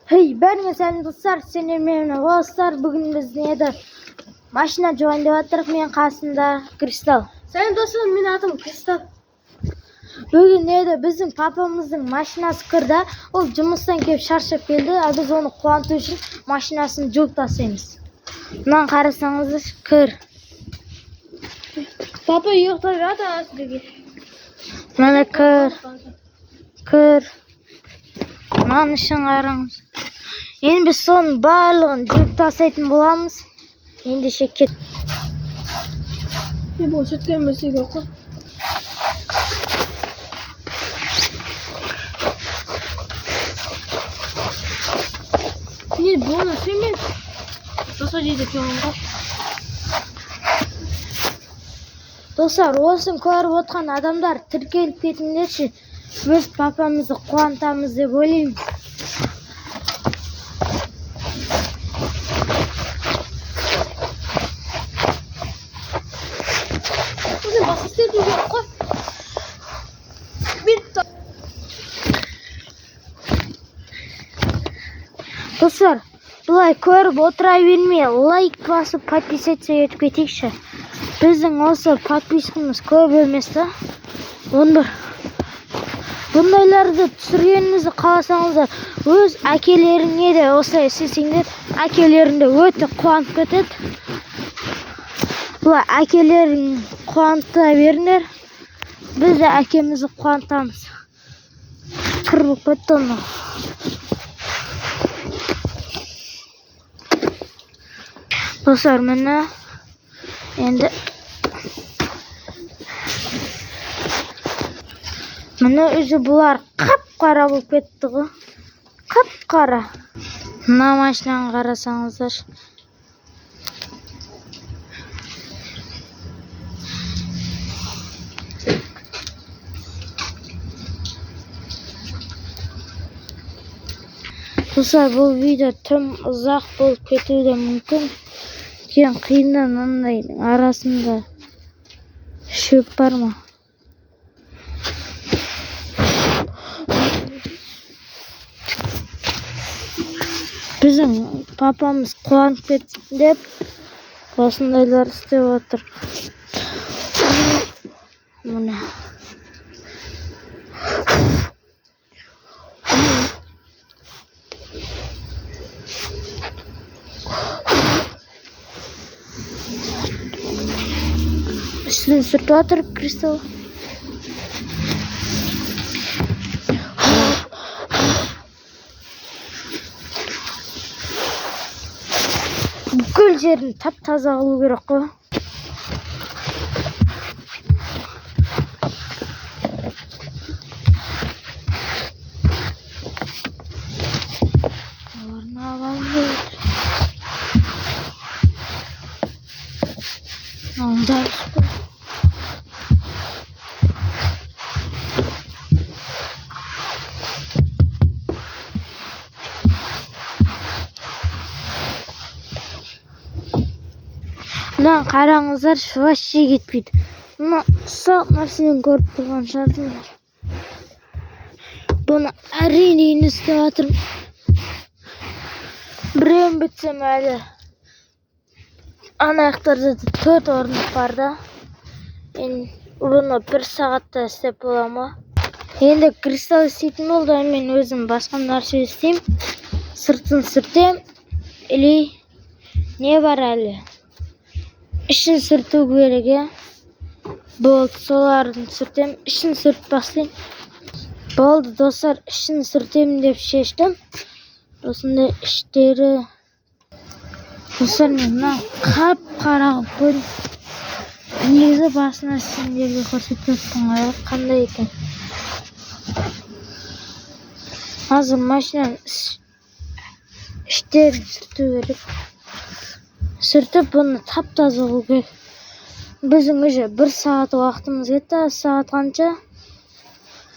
Hey бәріңе сәлем достар, сендер менімен боласыздар. Бүгін біз не машина жуайын деп жатырмық. Мен қасымда Кристалл. Сәлем достар, менің атым Кристалл. Бүгін не біздің папамыздың машинасы кірді. Ол жұмыстан келіп шаршап келді. Ал біз оны қуанту үшін машинасын жуып тастаймыз. Мынаны қарасаңыздар, кір. Папа ұйықтап жатыр сізге. Мына кір, кір. Мынаның ішін қараңыз. Енді біз соның барлығын жуып тастайтын боламыз. Ендеше кет. Не бұл сүткен мәселе қой. Не бұны семен жасау дейді жоғанға. Достар, осыны көріп отқан адамдар тіркеліп кетіңдерші. Біз папамызды қуантамыз деп ойлаймын. Өзі басы істету керек қой. Достар, былай көріп отыра бермей, лайк басып подписаться етіп кетейікші. Біздің осы подпискамыз көп емес та. 11. Бұндайларды түсіргенімізді қаласаңыздар, өз әкелеріңе де осылай істесеңдер, әкелерің де өте қуанып кетеді. Былай әкелерің қуанта беріңдер. Біз де әкемізді қуантамыз. Кір болып кетті мынау. Достар, міне енді міне өзі бұлар қап-қара болып кетті ғой. Қап-қара. Мына машинаны қарасаңыздар. Достар, бұл видео тым ұзақ болып кетуі де мүмкін. Кейін қиыннан мынандайдың арасында шөп бар ма? Біздің папамыз қуанып кетсін деп осындайлар істеп отыр. Міне. Үстін сүртіп жатыр Кристалл. Бүкіл жерін тап-таза қылу керек қой. Орнына алып. Мынау мынаны қараңыздар, вообще кетпейді. Мына ұсақ нәрседен көріп тұрған шығарсыңдар. Бұны әрине істеп жатырмын. Біреуін бітсем әлі. Ана жақтарда да 4 орындық бар да. Енді бұны 1 сағатта істеп бола ма? Енді Кристалл істейтін болды, мен өзім басқа нәрсе істеймін. Сыртын сүртем. Или не бар әлі? Ішін сүрту керек, е? Болды, соларын сүртем. Ішін сүртіп бастайын. Болды, достар, ішін сүртемін деп шештім. Осындай іштері. Достар, мен мына қап-қара қылып қойдым. Негізі басына сендерге көрсетпеппін ғой, қандай екен. Қазір машинаның іштерін сүрту керек. Сүртіп бұны тап-таза қылу керек. Біздің уже 1 сағат уақытымыз кетті. Сағат қанша?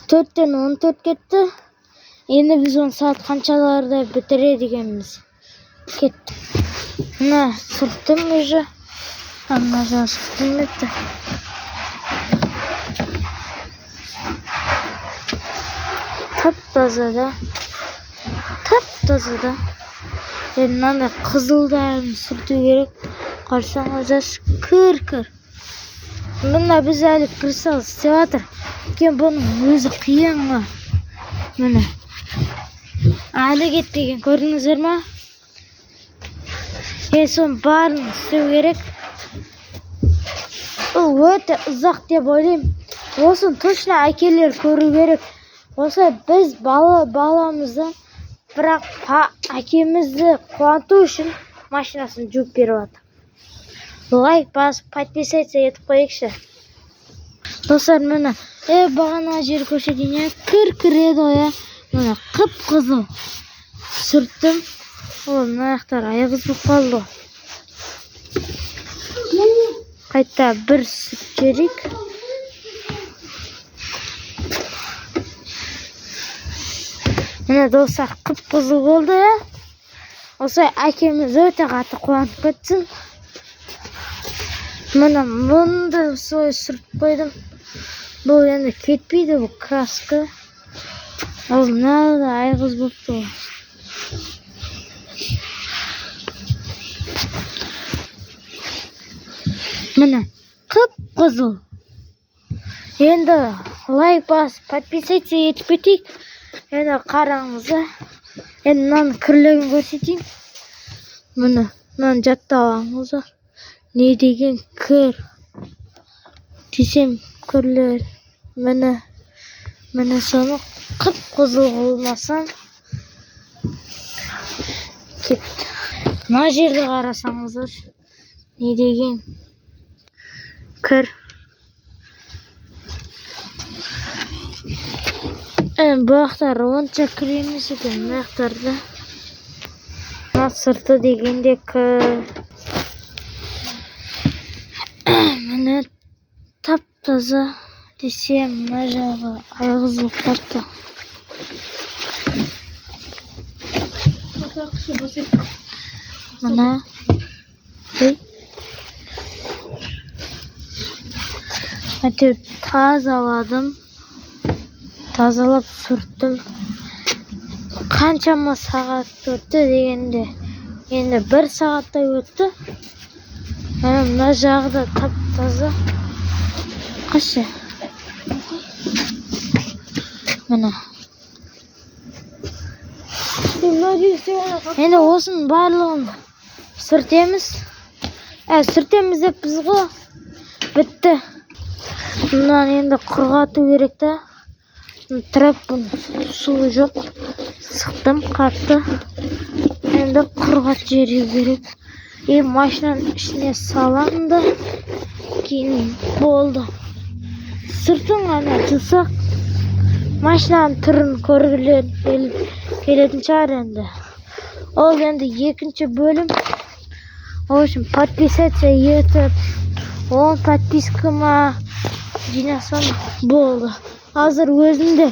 4:14 кетті. Енді біз оны сағат қаншаларда бітіреді екенбіз. Кетті. Мына сүрттім уже. Мына жағы сүрттім бітті. Тап-таза да. Тап-таза да. Енді мынандай қызылдарын сүрту керек. Қарасаңыздаршы, кір-кір. Мына біз әлі кристалл істеп жатыр. Өйткені бұның өзі қиын ғой. Міне. Әлі кетпеген, көрдіңіздер ма? Енді соның барын істеу керек. Бұл өте ұзақ деп ойлаймын. Осыны точно әкелер көру керек. Осы біз баламызды, бірақ әкемізді қуанту үшін машинасын жуып беріп жатыр. Лайк басып, подписаться етіп қояйықшы. Достар, міне, бағана жер көрсетейін, иә, кір-кір еді ғой, иә. Міне, қып-қызыл сүрттім. О, мына жақтар айғыз болып қалды ғой. Қайта бір сүрт жіберейік. Міне, достар, қып-қызыл болды, иә. Осылай әкеміз өте қатты қуанып кетсін. Міне, мұны да солай сүртіп қойдым. Бұл енді кетпейді, бұл краска. Ал мына да айғыз болыпты ғой. Міне, қып-қызыл. Енді лайк басып, подписаться етіп кетейік. Енді қараңыздар. Енді мынаның кірлігін көрсетейін. Міне, мынаны жаттап алыңыздар. Не деген кір. Десем кірлер. Міне, міне соны қып-қызыл қылмасам кетті. Мына жерді қарасаңыздар, не деген кір. Бұл жақтар онша кір емес екен, мына жақтарда. Мына сырты дегенде кір. Міне, тап-таза десем, мына жағы айғыз болып қалыпты. Мына. Ей. Әйтеуір тазаладым. Тазалап сүрттім. Қаншама сағат өтті дегенде, енді бір сағаттай өтті. Міне, мына жағы да тап-таза. Қашы. Міне. Енді осының барлығын сүртеміз. Сүртеміз деп біз ғой. Бітті. Мынаны енді құрғату керек та. Тряпканың суы жоқ. Сықтым қатты. Енді құрғатып жіберу керек. И машинаның ішіне саламын да, кейін болды. Сыртын ғана жусақ, машинаның түрін көргілер келетін шығар енді. Ол енді екінші бөлім. Ол үшін подписаться етіп, 10 подписка ма жинасам болды. Қазір өзімде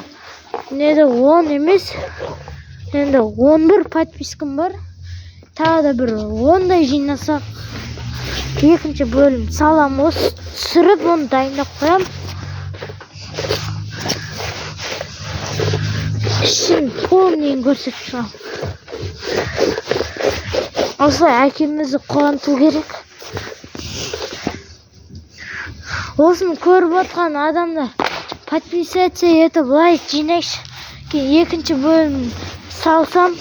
неде 10 емес, енді 11 подпискам бар. Тағы да бір 10-дай жинасақ, екінші бөлім салам, осы түсіріп оны дайындап қоямын. Ішін полный көрсетіп шығамын. Осылай әкемізді қуанту керек. Осыны көріп отқан адамдар подписаться етіп лайк жинайықшы. Кейін екінші бөлім салсам,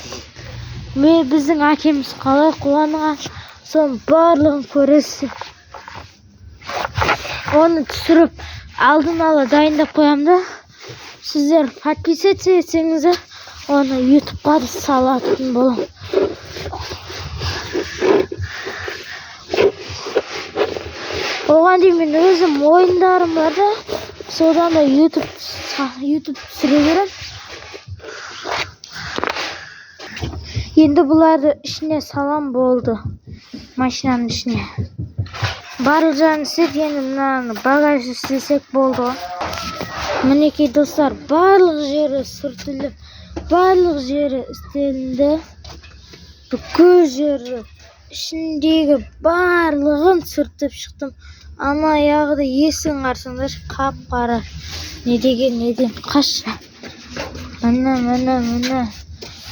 мен біздің әкеміз қалай қуанған, соның барлығын көресіздер. Оны түсіріп алдын ала дайындап қоямын да, сіздер подписаться етсеңіздер, оны ютубқа да салатын боламын. Оған дейін мен өзім ойындарым бар да, содан да ютуб түсіре беремін. Енді бұларды ішіне салам болды, машинаның ішіне. Барлық жағын істеп, енді мынаны багаж істесек болды ғой. Мінекей достар, барлық жері сүртіліп, барлық жері істелінді. Бүкіл жері, ішіндегі барлығын сүртіп шықтым. Ана аяғы да есігін қарасаңдаршы, қап-қара. Не деген, неден қашы. Міне, міне, міне.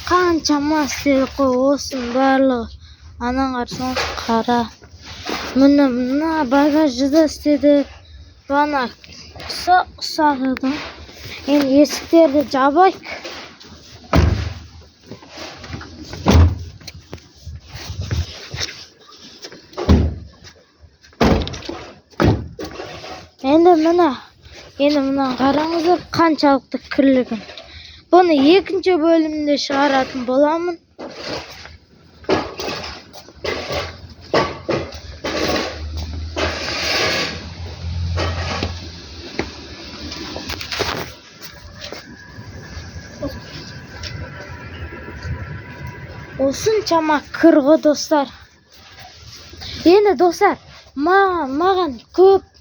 Қаншама істедік қой осының барлығы. Анан қарасаңыз, қара. Міне, мына багажды да істедік. Бағана ұсақ еді. Енді есіктерді жабайық. Енді міне, енді мына қараңыздар қаншалықты кірлігін. Бұны екінші бөлімде шығаратын боламын. Осыншама кір ғой, достар. Енді, достар, маған көп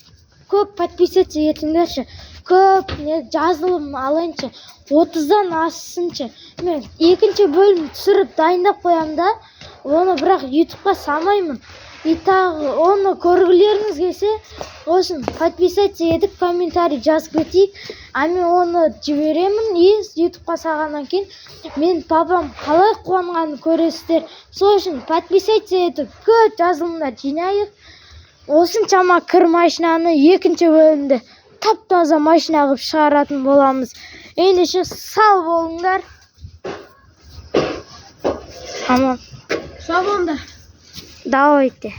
көп подписаться етіңдерші, көп не жазылым алайыншы, 30-дан ассыншы. Мен екінші бөлім түсіріп дайындап қоямын да, оны бірақ ютубқа салмаймын. И тағы оны көргілеріңіз келсе, осын подписаться етіп, комментарий жазып кетейік. А мен оны жіберемін, и ютубқа салғаннан кейін мен папам қалай қуанғанын көресіздер. Сол үшін подписаться етіп, көп жазылымдар жинайық. Осыншама кір машинаны екінші бөлімде тап-таза машина қылып шығаратын боламыз. Ендеше сау болыңдар. Аман. Сау болыңдар. Давайте.